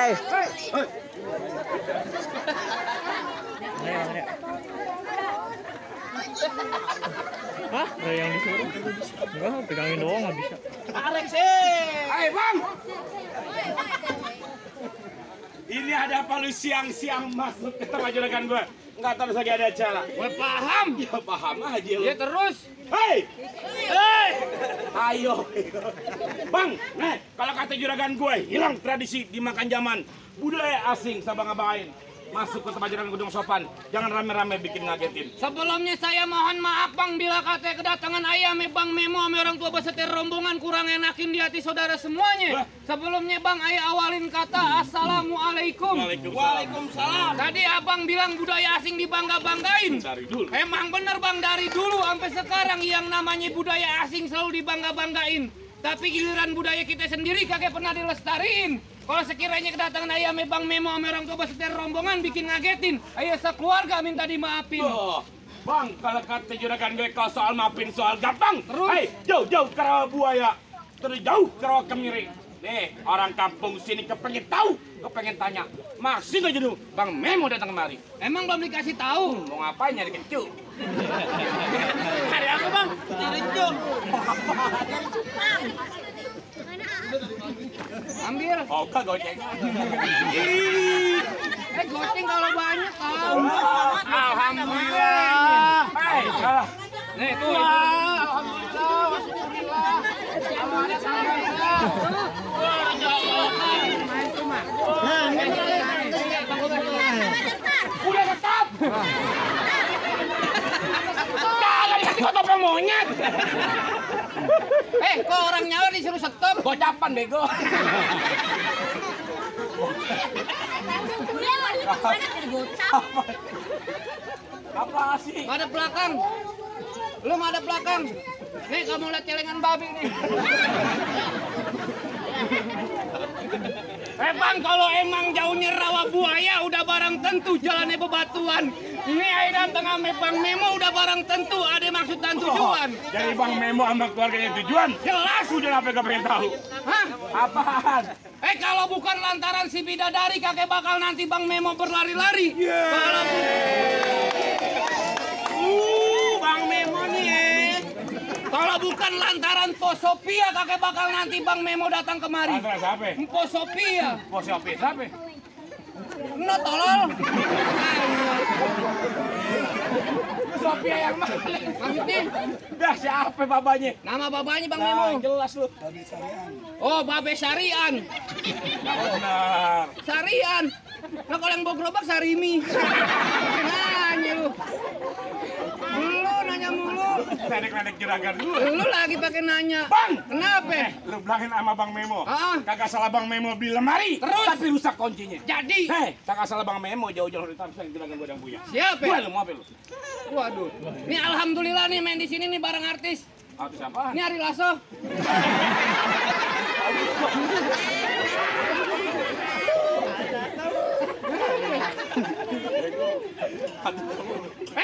Hai. Hah? Ada yang disuruh? Enggak, pegangin doang nggak bisa. Tarik sih. Hai bang. Ini ada apa lu siang-siang masuk ke tempat juragan gue? Nggak tahu lagi ada acara. Gue paham. Ya paham aja lu. Ya terus. Hei! Hei! Ayo. Bang, nih kalau kata juragan gue, hilang tradisi dimakan zaman. Budaya asing sabang-abangain. Masuk ke tempat juragan Gunung Sopan. Jangan rame-rame bikin ngagetin. Sebelumnya saya mohon maaf bang bila kata kedatangan ayam bang Memo sama orang tua beserta rombongan kurang enakin di hati saudara semuanya. Sebelumnya bang ayah awalin kata assalamualaikum. Waalaikumsalam. Tadi abang bilang budaya asing dibangga-banggain. Dari dulu. Emang bener bang dari dulu sampai sekarang yang namanya budaya asing selalu dibangga-banggain. Tapi giliran budaya kita sendiri kagak pernah dilestariin. Kalau sekiranya kedatangan ayam bang Memo sama orang tua beserta rombongan bikin ngagetin, ayah sekeluarga minta dimaafin. Oh, bang, kalau kata juragan gue kalau soal maafin soal gampang. Terus? Hei, jauh-jauh ke rawa buaya, terus jauh ke rawa kemiri. Nih, orang kampung sini kepengen tahu, kepengen tanya. Masih nggak jenuh, Bang Memo datang kemari. Emang belum dikasih tahu? Mau ngapain nyari kecu? Hari apa bang? Nyari cuk. Ambil. Oh, kak gocengnya. Goceng kalau banyak tahu. Alhamdulillah. Hei, Nih tuh. Alhamdulillah. udah tetap. Kagak dikasih topeng monyet. Kok orang nyawa disuruh stop? Gocapan bego. Apa sih? Ada belakang. Lu ada belakang. Nih kamu lihat celengan babi nih. Bang, kalau emang jauhnya rawa buaya udah barang tentu jalannya bebatuan. Ini ayah datang sama Bang Memo udah barang tentu ada maksud dan tujuan. Jadi Bang Memo sama keluarganya tujuan? Jelas. Udah apa gak pengen tahu? Hah? Apaan? Kalau bukan lantaran si bidadari kakek bakal nanti Bang Memo berlari-lari. Kalau Bang Memo nih kalau bukan lantaran Posopia kakek bakal nanti Bang Memo datang kemari. Lantaran siapa? Posopia. Posopia siapa? No tolol. Posopia yang mana? Maksudnya? Dah siapa babanya? Nama babanya Bang Memo. Jelas lu. Oh, Babe Sarian. Benar. Sarian. Nah kalau yang bawa gerobak Sarimi. Nanya lu. Lu nanya mulu. Ledek-ledek juragan dulu. Lu lagi pakai nanya. Bang! Kenapa? Lu bilangin sama Bang Memo. Kagak salah Bang Memo beli lemari. Terus? Tapi rusak kuncinya. Jadi? Kagak salah Bang Memo jauh-jauh dari Tamsang juragan gua yang punya. Siapa? Gua lu mau apa lu? Waduh. Nih alhamdulillah nih main di sini nih bareng artis. Artis apaan? Ini Ari Lasso.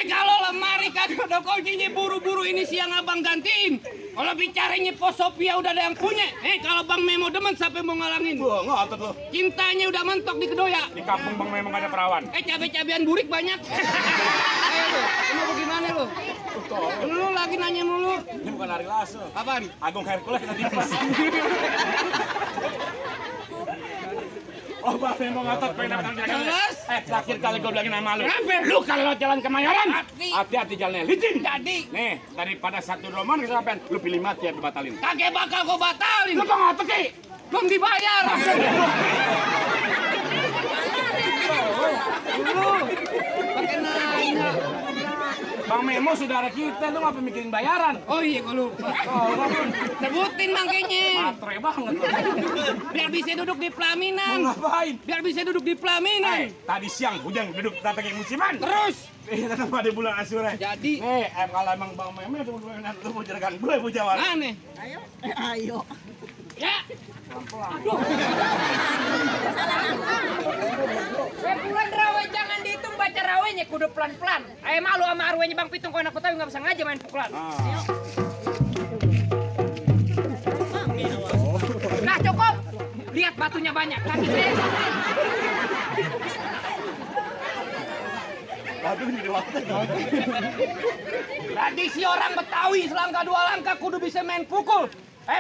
Kalau lemari kagak ada kuncinya buru-buru ini siang abang gantiin. Kalau bicaranya Posopia udah ada yang punya. Kalau Bang Memo demen sampai mau ngalangin. Wah, ngotot lu. Cintanya udah mentok di Kedoya. Di kampung Bang Memo gak ada perawan. Cabai-cabean burik banyak. Lu mau gimana lu? Lu lagi nanya mulu. Ini bukan Ari Lasso. Apaan? Agung Hercules kita tipes. Oh, Bang Memo ngotot pengen dapat juragan. Jelas. Terakhir kali gue bilangin sama lu. Kenapa? Lu kalau jalan ke Mayoran, Hati. hati-hati jalannya licin. Jadi. Nih, daripada satu roman kesampaian, lu pilih mati ya dibatalin. Kagak bakal gua batalin. Lu kok ngotot Ki? Belum dibayar. Lu pakai nanya. Bang Memo saudara kita, lu ngapa mikirin bayaran? Oh iya gua lupa. Sebutin makanya. Matre banget lu. Biar bisa duduk di Mau pelaminan. ngapain? Biar bisa duduk di pelaminan. Tadi siang hujan duduk datangin musiman. Terus. Tetap ada bulan Asyura. Jadi. Kalau emang Bang Memo itu lu mau juragan gue mau jawab. Aneh. Ayo. Ya. Aduh. Bulan rawa jangan dihitung baca rawenya kudu pelan-pelan. Malu sama arwahnya Bang Pitung kalau anak Betawi nggak bisa ngaja main pukulan. Nah cukup. Lihat sepatunya banyak. Kaki saya. Tradisi orang Betawi selangkah dua langkah kudu bisa main pukul.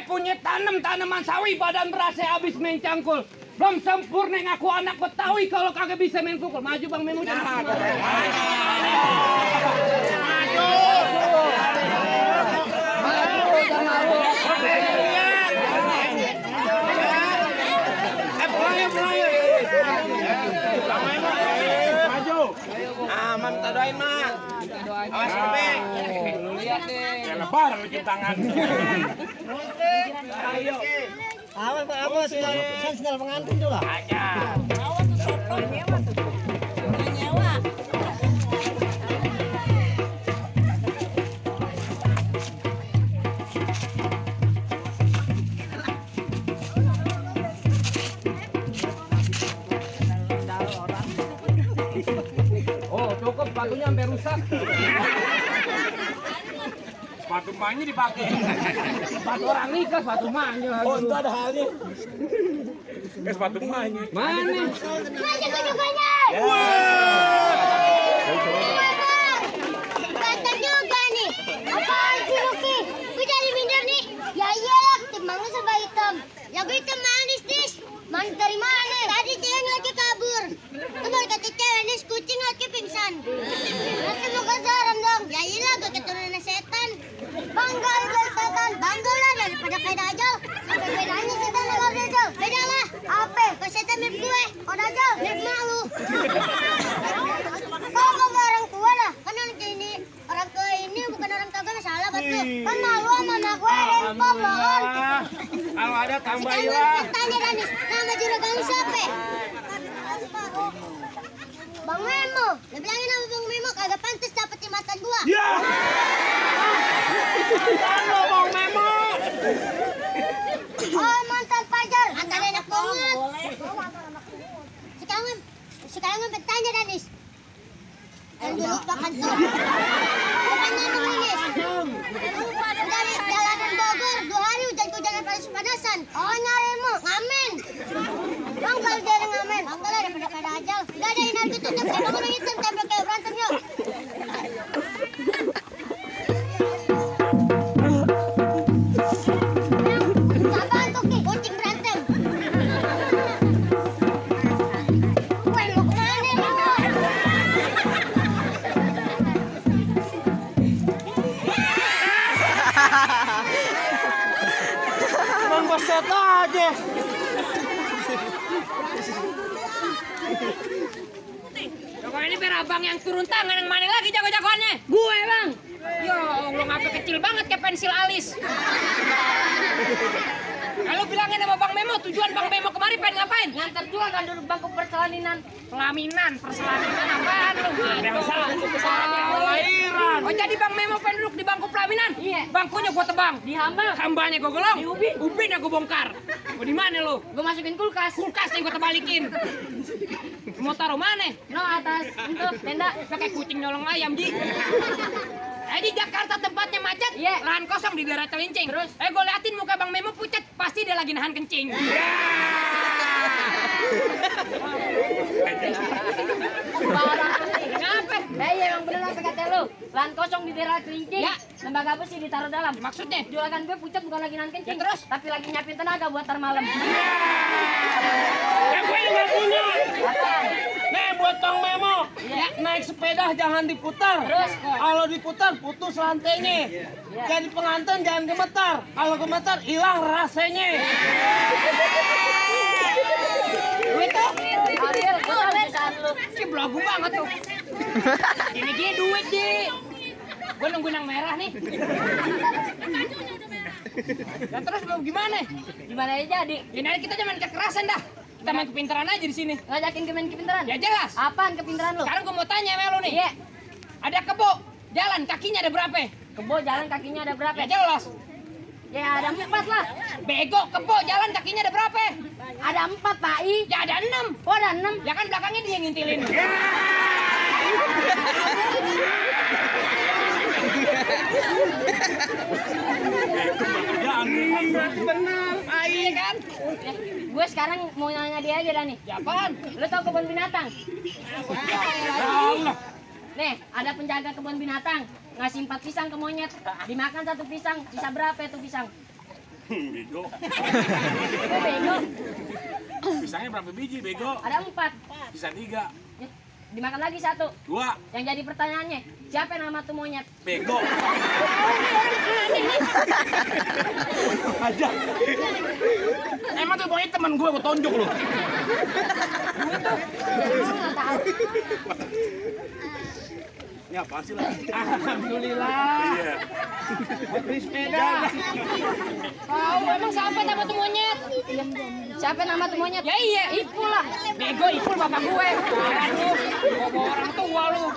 Punya tanaman sawi badan berasa habis main cangkul. Belum sempurna ngaku anak Betawi kalau kagak bisa main pukul. Maju Bang Memo. Maju. Aman kita doain mah. Awas Beng. Lihat deh. Lebar bikin tangan. Ayo. Apa sendal pengantin tuh lah. Aja. Oh, cukup sepatunya sampai rusak. Sepatu emaknya dipakai. Sepatu orang nikah, sepatu mahnya. Oh, itu ada halnya. Sepatu emaknya. Mana? Ganteng juga nih. Apaan sih Lucky? Gue jadi minder nih. Ya iyalah, timangnya serba hitam. Ya gue hitam manis dis. Manis dari mana? Tadi cewek lagi kabur. Tuh baru kata cewek nis kucing lagi pingsan. Nanti muka serem dong. Ya iyalah, gue keturunan setan. Bangga dari setan. Bangga lah daripada kayak Dajjal. Apa bedanya setan sama Dajjal? Beda lah. Apa? Kalau setan mirip gue. Kalau Dajjal mirip malu. Kau bawa orang tua lah. Kan orang tua ini bukan orang tua gue masalah buat lu. Kan malu sama anak gue rempong loh. Kalau ada tambahin Sekarang lah. gue tanya Danis, nama juragan lu siapa? Bang Memo. Dia bilangin sama Bang Memo kagak pantas dapet jembatan gua. Ya. Halo Bang Memo. Oh mantan pacar, mantan enak banget. Sekarang bertanya Danis. Yang dulu makan tuh. Bukan nama Danis. Dari jalanan Bogor 2 hari hujan-hujanan panas-panasan. Oh nyarimu, ngamen. Bang kalau dia ngamen, bang kalau daripada kayak Dajjal. Gak ada yang tutup tembok orang hitam tembok kayak berantem yuk. Apaan tuh Ki? Kucing berantem. Gue mau kemana nih? Bang Baset aja. Kok ini biar abang yang turun tangan, yang mana lagi jago-jagoannya? Gue bang. Ya Allah, ngapa kecil banget kayak pensil alis. Kalau bilangin sama Bang Memo, tujuan Bang Memo kemari pengen ngapain? Ngantar jual kan duduk bangku perselaninan. Perselaninan apaan lu? Lahiran. Oh jadi Bang Memo pengen duduk di bangku pelaminan? Iya. Bangkunya gua tebang. Di hamba. Hambanya gua golong. Di ubin. Ubinnya gua bongkar. Mau di mana lu? Gua masukin kulkas. Kulkasnya gua terbalikin. Mau taruh mana? No atas. Untuk tenda. Pakai kucing nyolong ayam Ji. Di Jakarta tempatnya macet, lahan kosong di daerah Celincing. Terus, gue liatin muka Bang Memo pucat, pasti dia lagi nahan kencing. Kenapa? Iya emang bener apa kata lu. Lahan kosong di daerah Celincing. Ya. Lembaga besi ditaruh dalam. Maksudnya? Juragan gue pucat bukan lagi nahan kencing. Ya, terus? Tapi lagi nyiapin tenaga buat tar malam. Yang gue juga punya. Nih buat Bang Memo. Iya. Naik sepeda jangan diputar. Terus? Kalau diputar putus rantainya. Jadi pengantin jangan gemetar. Kalau gemetar hilang rasanya. Duit tuh? Ambil, gue tahu perusahaan lu. Si belagu banget tuh. Ini dia duit, Ji. Gue nungguin yang merah nih. Ya terus mau gimana? Gimana aja jadi? Ini kita jangan kekerasan dah. Kita main kepintaran aja di sini. Ngajakin ke main kepintaran? Ya jelas. Apaan kepintaran lu? Sekarang gue mau tanya sama lu nih. Iya. Ada kebo, jalan kakinya ada berapa? Kebo jalan kakinya ada berapa? Ya jelas. Ya ada 4 lah. Bego, kebo, jalan kakinya ada berapa? Ada 4 Pak I. Ya ada 6. Oh ada 6. Ya kan belakangnya dia yang ngintilin. Berarti benar. Iya. Iya kan? Gue sekarang mau nanya dia aja dah nih. Apaan? Lu tau kebun binatang? Allah. Nih, ada penjaga kebun binatang ngasih 4 pisang ke monyet. Dimakan 1 pisang, sisa berapa itu pisang? Bego. Gue bego. Pisangnya berapa biji, bego? Ada 4. Bisa 3, Dimakan lagi 1. 2, Yang jadi pertanyaannya, siapa yang nama tuh monyet? bego. Aja. Emang tuh pokoknya teman gue tonjok lu. Nggak tahu. Ini apaan sih lah? Alhamdulillah. Iya. Beli sepeda. Tahu emang siapa nama tuh monyet? Siapa nama tuh monyet? Ya iya, Ipul lah. Bego Ipul bapak gue. Aduh, bawa orang tua lu.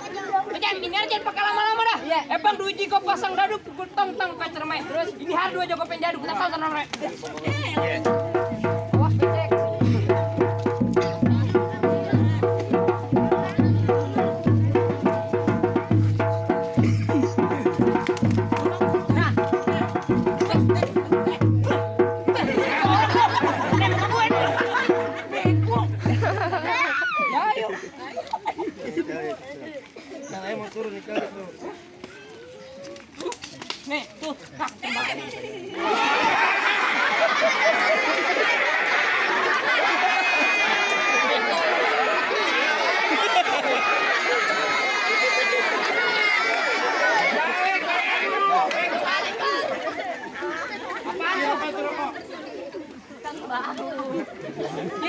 Jangan ini aja pakai lama-lama dah. Iya. Ebang duit jiko pasang daduk tong pacar main. Terus ini hari dua joko penjaduk kita pasang rek. Awas becek. Nih, tuh. Nah,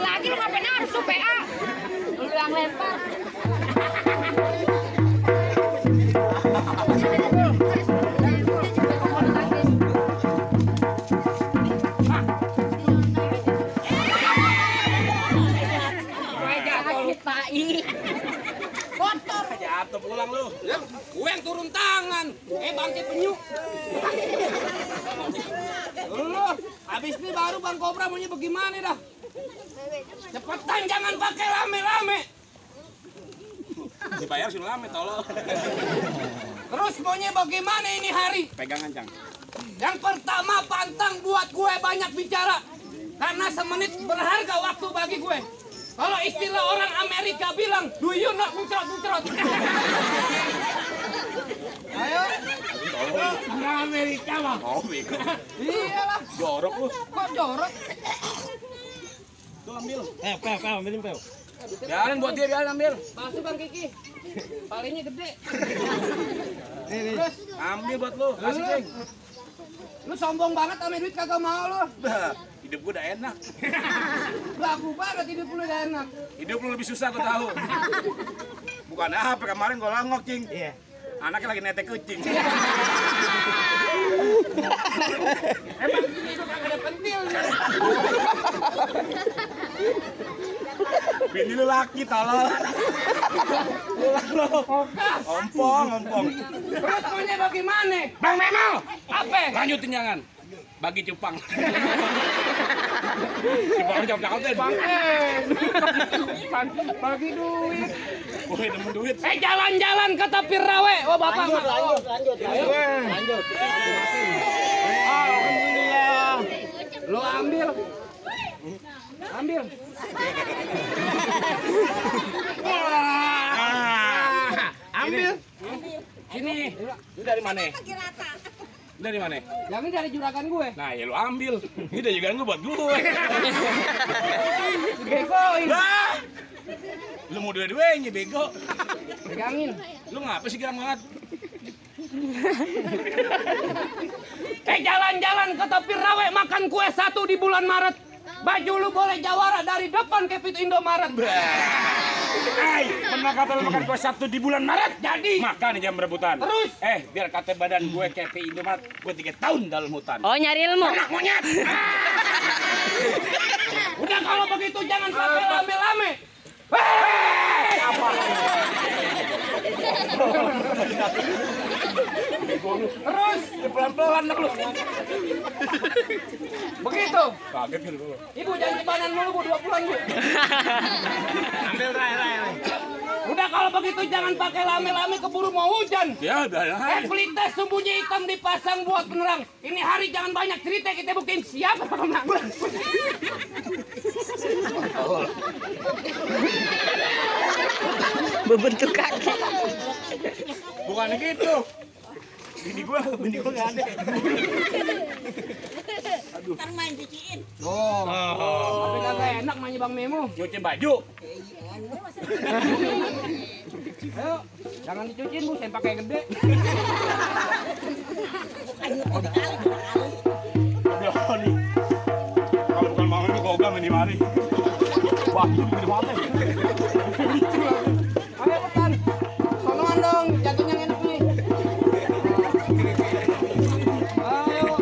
Lagi lu ngapain harus PA? Lu yang lempar. kotor. Jatuh pulang lu. Ya, gue yang turun tangan. Bangke penyu. Lu, habis ini baru Bang Kobra maunya bagaimana dah? Cepetan jangan pakai rame-rame. Dibayar sih lama tolong. Terus maunya bagaimana ini hari? Pegangan, Cang. Yang pertama pantang buat gue banyak bicara. Karena semenit berharga waktu bagi gue. Kalau istilah orang Amerika bilang, do you not muncrat-muncrat? Ayo. Orang Amerika mah. Oh, bego. Iyalah, Jorok lu. kok jorok? Tuh ambil. Ambilin pel. Biarin buat dia, biarin ambil. Masuk Bang Kiki. Palingnya gede. Terus ambil buat lu. Kasih, Ceng. Lu sombong banget sama duit kagak mau lu. Dah, hidup gua udah enak. Lagu banget hidup lu udah enak. Hidup lu lebih susah, gua tahu. Bukan apa, kemarin gua langok, Cing. Iya. Anaknya lagi netek kucing. Emang hidup kagak ada pentil. Bini lu laki, tolong. Pulang lu. Ompong. Terus maunya bagaimana? Bang Memo. Apa? Lanjutin jangan. Bagi cupang. Cupang jawab deh. Bagi duit. Woi, nemu duit. Jalan-jalan ke tepi rawe. Oh, Bapak. Lanjut. Alhamdulillah. Lo ambil. Ambil. Ambil. Sini. Lu dari mana? Dari mana? Yang ini dari juragan gue. Nah, ya lu ambil. Ini dari juga gue buat gue. Begoin. Lah. Lu mau dua-duanya bego. Pegangin. Lu ngapa sih girang banget? Jalan-jalan ke tepi rawe makan kue 1 di bulan Maret. Baju lu boleh jawara dari depan ke pintu Indomaret. Hai, pernah kata lu makan kue 1 di bulan Maret? Jadi Makan jam rebutan. Terus? Biar kata badan gue kayak Indomaret, gue 3 tahun dalam hutan. Oh, nyari ilmu. Anak monyet. udah kalau begitu jangan pakai lame-lame. Apa? Terus Pelan-pelan lu. begitu. Kaget gitu lu. Ibu jangan cibanan mulu Bu 2 bulan Bu. Ambil rai. Udah kalau begitu jangan pakai lame-lame keburu mau hujan. Ya udah ya. Pelita sumbunya hitam dipasang buat penerang. Ini hari jangan banyak cerita, kita buktiin siapa pemenang. Berbentuk kaki. Bukan gitu. Bini gua nggak ada. Ntar main cuciin. Tapi kagak enak mainnya Bang Memo. Nyuci baju. Ayo, jangan dicuciin Bu, saya pakai yang gede. Udah nih. Kalau bukan mau ini kok main di mari. Wah, itu gede banget. Ayo petan. Sonoan dong, jatuhnya enak nih. Ayo.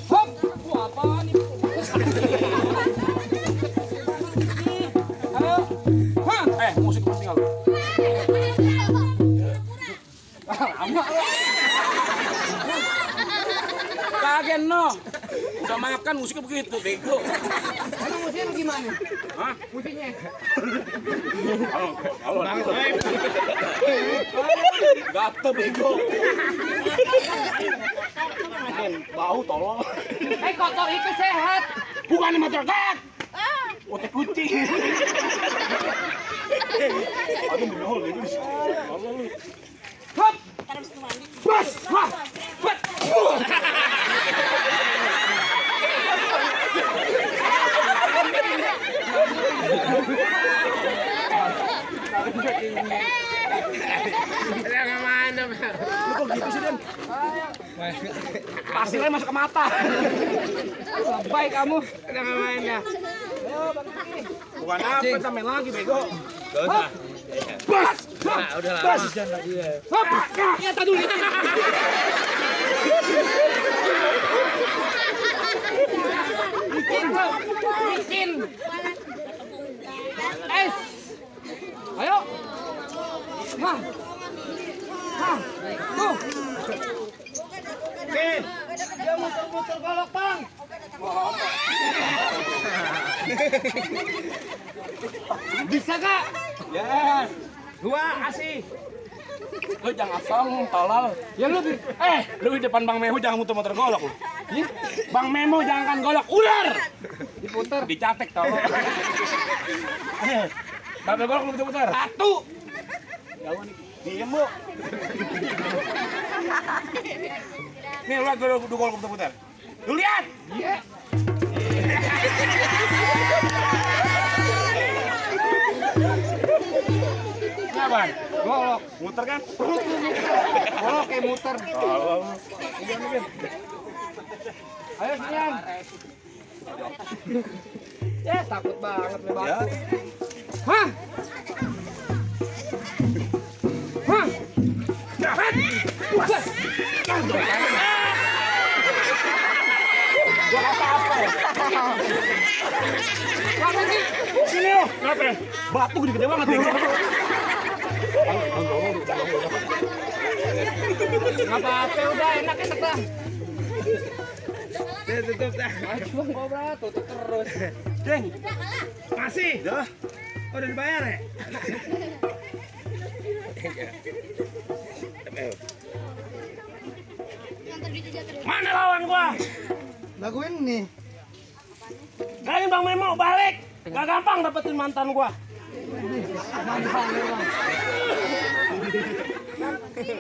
Hop. Wah, apaan nih? Ayo. Hah. Musik penting lu. Lama lu. Kaget no. Udah makan musiknya begitu, bego. Emang musiknya gimana? Hah? Musiknya? Halo. Gatel bego. Bau tolong. Kotor itu sehat. Bukan motor gat. Otek kucing. Aduh, bingung gitu. Allah lu. Hop. Bas. Wah. Bat. Lu kok gitu sih, Dan? Pasirnya masuk ke mata. Baik kamu. Udah nggak main ya. Bukan apa, main lagi, bego. Hop. Bas! Nah, udah lah. Bas! Hop. Ya, tadi dulu. Bikin, bro. Bikin. Es. Ayo. Hah. Hah. Tuh. Dia muter-muter golok, Bang. Bisa kak? Ya. Gua kasih. Lu jangan asal tolol. Ya lu Lu di depan Bang Memo jangan muter-muter golok lu. Bang Memo jangan golok ular. diputer. Dicatek tolol. Berapa golok lu muter-muter? Satu. Diem, Bu. Nih, lihat dulu golok muter-muter. Lu lihat. Iya. Kenapa? Golok. Muter kan? Golok kayak muter. Ayo Sian. Ya takut banget nih batu. Hah? Hah? Gua apa-apa ya? Apa sih? Sini lo. Kenapa ya? Batu gede-gede banget ya. Nggak apa-apa, udah enak dah. Tutup dah. Cuma ngobrol tutup terus. Deng. Masih? Dah. Oh, udah dibayar ya? Mana lawan gua? Laguin nih. Kalian Bang Memo balik. Gak gampang dapetin mantan gua.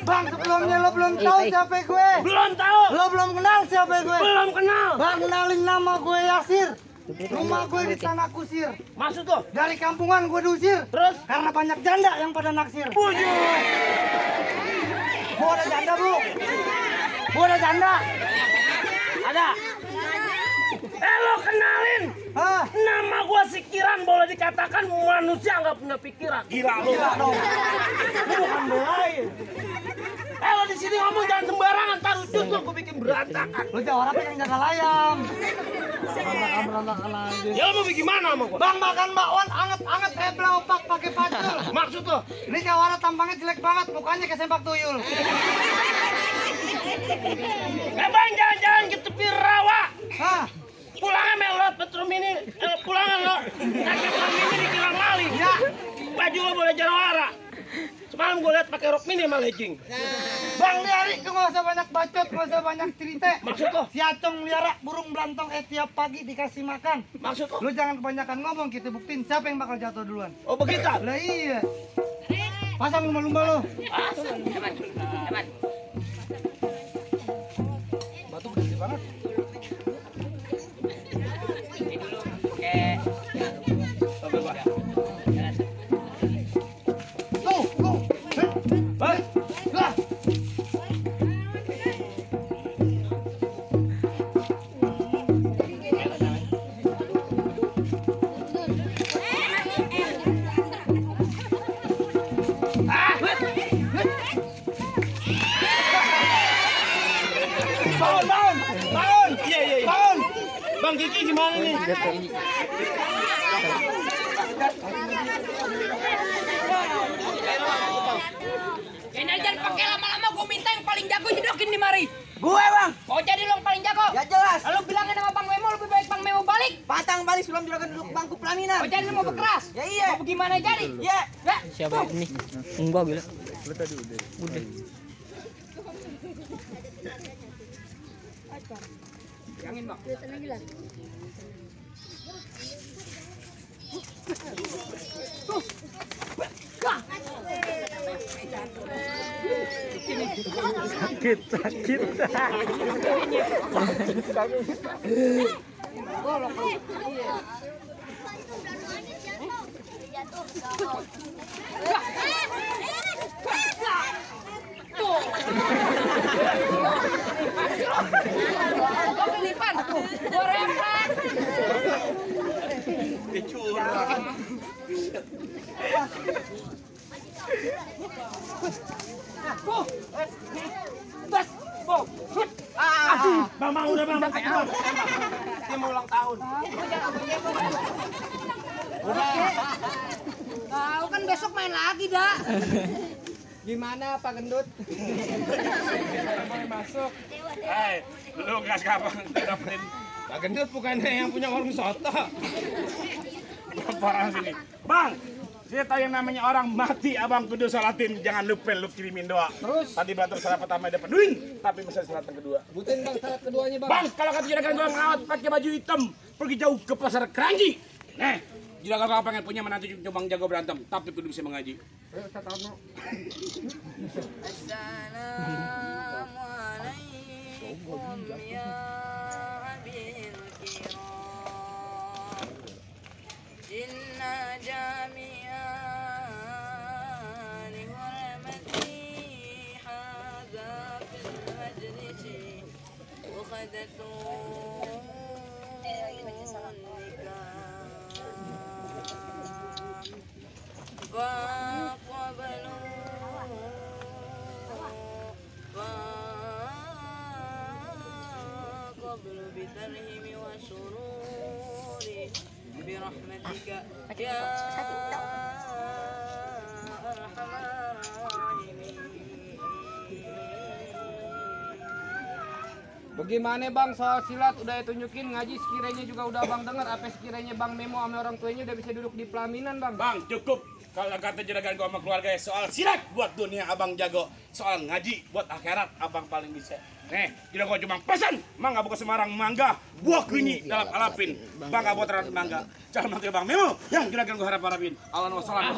Bang, sebelumnya lo belum tahu siapa gue. Belum tahu. Lo belum kenal siapa gue. Belum kenal. Bang, kenalin nama gue Yasir. Rumah gue di Tanah Kusir. Maksud tuh? Dari kampungan gue diusir. Terus? Karena banyak janda yang pada naksir. Bujur. Bu ada janda, Bu. Bu ada janda. Ada. Lo kenalin. Hah? Nama gua Sikiran, boleh dikatakan manusia nggak punya pikiran. Gila lu. dong. Lu bukan belain. Lo di sini ngomong jangan sembarangan, taruh justru gua bikin berantakan. Lo jawab apa yang jaga ayam? Berantakan aja. Ya lo mau bikin mana sama gua? Bang, makan bakwan anget-anget kayak belaupak pakai pacul. Maksud tuh? Ini jawara tampangnya jelek banget, mukanya kayak sempak tuyul. Bang, jalan-jalan ke tepi rawa. Hah? Pulangnya melot Petrum ini, pulangan lo. Kaki Petrum ini dibilang maling. Ya. Baju lo boleh jawara. Semalam gue lihat pakai rok mini sama legging. Bang Liari, nggak usah banyak bacot, nggak usah banyak cerita. Maksud lo? Si Acong melihara burung belantong tiap pagi dikasih makan. Maksud lo? Lu jangan kebanyakan ngomong, kita buktiin siapa yang bakal jatuh duluan. Oh begitu? Lah iya. Pasang lumba-lumba lo. Batu gede banget. Bangun! Iya. Bangun! Bang Kiki gimana nih? Jangan pakai lama-lama, gue minta yang paling jago jedokin di mari. Gue bang. Oh jadi lo yang paling jago? Ya jelas. Lalu bilangin sama Bang Memo, lebih baik Bang Memo balik. Patang balik sebelum juragan duduk bangku pelaminan. Oh jadi lo mau berkeras? Ya iya. Mau gimana jadi? Iya. Ya. Siapa ini? Enggak gila. Udah. Bilangin bang. Sakit. Lipan, gue refleks. Bang, udah bang. Dia mau ulang tahun. Tahu kan besok main lagi dah. Gimana Pak Gendut? Masuk. Lu gas kapan dapetin Pak Gendut bukannya yang punya warung soto. orang sini. Bang, saya tahu yang namanya orang mati abang kudu sholatin, jangan lupa lu kirimin doa. Terus? Tadi batur salat pertama dapat duit, tapi bisa salat yang kedua. Butin bang salat keduanya bang. Bang, kalau kata juragan gua ngelawat pakai baju hitam, pergi jauh ke pasar Keranji. Nih, juragan gua pengen punya menantu cuma jago berantem, tapi kudu bisa mengaji. Assalamualaikum ya abil kiram. Inna jami'an hurmati hadha fil majlisi wa khadatun فقبل بترهم وسرور برحمتك يا أرحم الراحمين. Bagaimana bang soal silat udah tunjukin, ngaji sekiranya juga udah bang dengar, apa sekiranya bang Memo sama orang tuanya udah bisa duduk di pelaminan bang? Bang, cukup. Kalau kata juragan gua sama keluarga soal silat buat dunia abang jago, soal ngaji buat akhirat abang paling bisa. Nih, juragan gua cuma pesan, mangga buka Semarang mangga, buah kunyi dalam alapin, bangga buat orang mangga. Calon mantu bang Memo yang juragan gua harap-harapin. Allah wassalam.